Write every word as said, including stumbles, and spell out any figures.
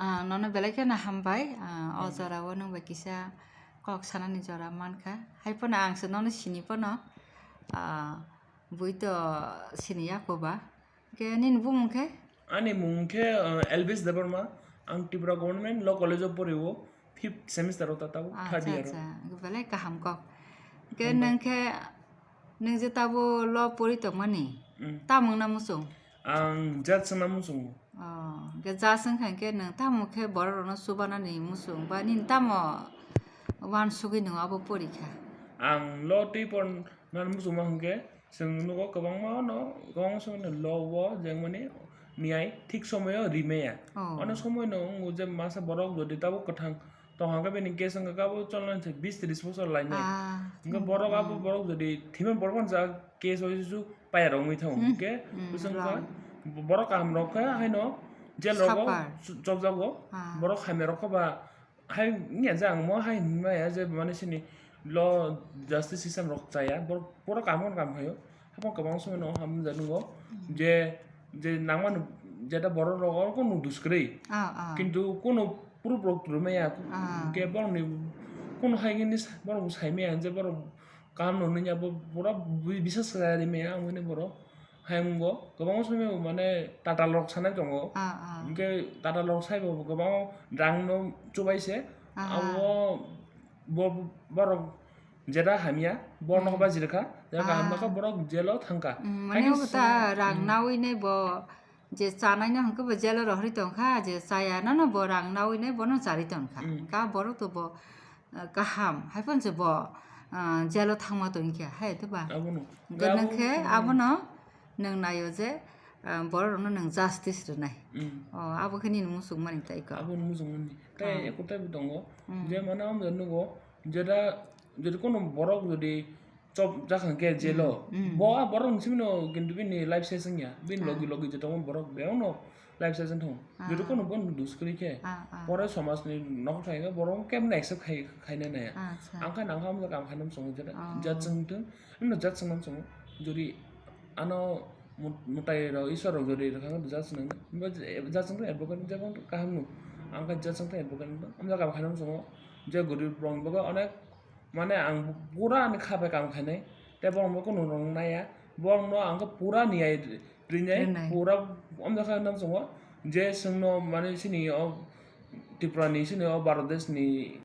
Ah, nono belai kheno hambai. Ah, o Hmm. jorao nwng bai kisa kok sanani jora mankha. Hai phano ang se nono sini phano, ah, bui to sini ya koba. Ke nini bumung khe? Ani mung khe, ah, Elvis Debbarma. Ang Tripura Government Law College o porio, fifth semester o ta tabuk, third Acha, year o. Acha. Belai kaham kok. Ke Hambai. Nwng khe, nwng je tabo law pori tongmani? Hmm. Tamung na muchung? Ang judge wngna muchungo. Oh, hwnkhe judge wngkha hwnkhe nwng tamo khe borok rokno chubanani muchung ba nini tamo uansugwi nwng abo porikha? Ang law twi porna muchungma hwnkhe chwng nugo kwbangma no, kwbangma somoi no law o jengmani niyai thik somoio rimaya. Oh. Ono somoi no wngo je masa borok jodi tabuk kwthang tong hwnkhe bini case wngkha khe abo cholnai se bis tris bosor lainai. Ah, Hwnkhe hmm, borok abo hmm. Borok jodi thimani borok phano ja case o su paya rok wngwi thango. Hmm, Hwnkhe hmm, bwswk wrong. Wngkha bo-, borok kaham rok khe haino jail rogo Suffer. Chu-, chopjago. Ah. Borok hamya rok khe ba hai wngya je ang mo hai hinmaya je mane sini law justice system rok chaya. Borok, borok kaham khe kaham khaio. Haphang kwbang somoi no hamjak nungo Hmm. je, je nangmani jeta borok rok oro kunu dus kwrwi. Ah, ah. Kintu kunu proof rok kwrwi maya. Ah. Hwnkhe borokni kunu hai hwnwi sa-, borok bo saimaya je borok kaham no hwnwi ya bo pura bi-, bisas khlai rimaya ang hwnwi borok. Hai wngo kwbangma somoi mane tatal rok sanai tongo. Ah, ah. Hwnkhe tatal rok saibo kwbangma rang no chubai se. Ah. Abo bo-, borok jeta hamya, borok no Hmm. Bajirkha, jeta kaham Ah. Nokha borok jail o thangkha. Hmm, mane Haino obo ta sini, rang hmm. Nawi nai bo je chanai no hwnkhe bo jail o rohorwi tongkha, je chaya no no bo rang nawi nai bono charwi tongkha. Hmm. Ka borok to bo, ah, kaham, hai phano se bo, ah, jail o thangma tongkha, hai to ba? Abono. Hwnkhe Abo, nwng khe hmm. Abono nwng naio je, ah, borok rokno nwng justice rwnai. Hmm. Oh, abo khe nini muchungmani tei ko. Abono muchungmani. Tei Ah. Eko tei bo tongo, Hmm. Je mane amjak nugo, jeta, jeta kono borok jodi chop jakha hwnkhe jail o, Hmm, hmm. Bo a borok ni simi no kintu bini life ses wngya. Bini Ah. Logi logi je tongo borok bebak no life ses wng tongo. Ah. Jodi kono bono dus kwrwi khe, Ah, ah. Pore somaj ni nokha thai khe borok kebo no accept khai, khaina naya. Acha. Ang khe nang kha amjak kaham khaina muchungo jeta, Oh. Judge wng thung, bini judge wngna muchungo. Jodi ano mut-, mwtai rok, Iswar rok jodi rwkha khe judge wng thung, judge wng thung advocate wng thung kaham no. Ang khe judge wng thung advocate wng thung amjak kaham khaina muchungo. Je gorib rok ni bagwi onek Mane ang pura ani kha bai kam khainai, tei borok bo kunu rwng naiya, borok no ang khe pura niyai rinai, Rinai. Pura omjakha hinwi mswngo je chwngno mane chini o Tripura ni chini o Bharat desh ni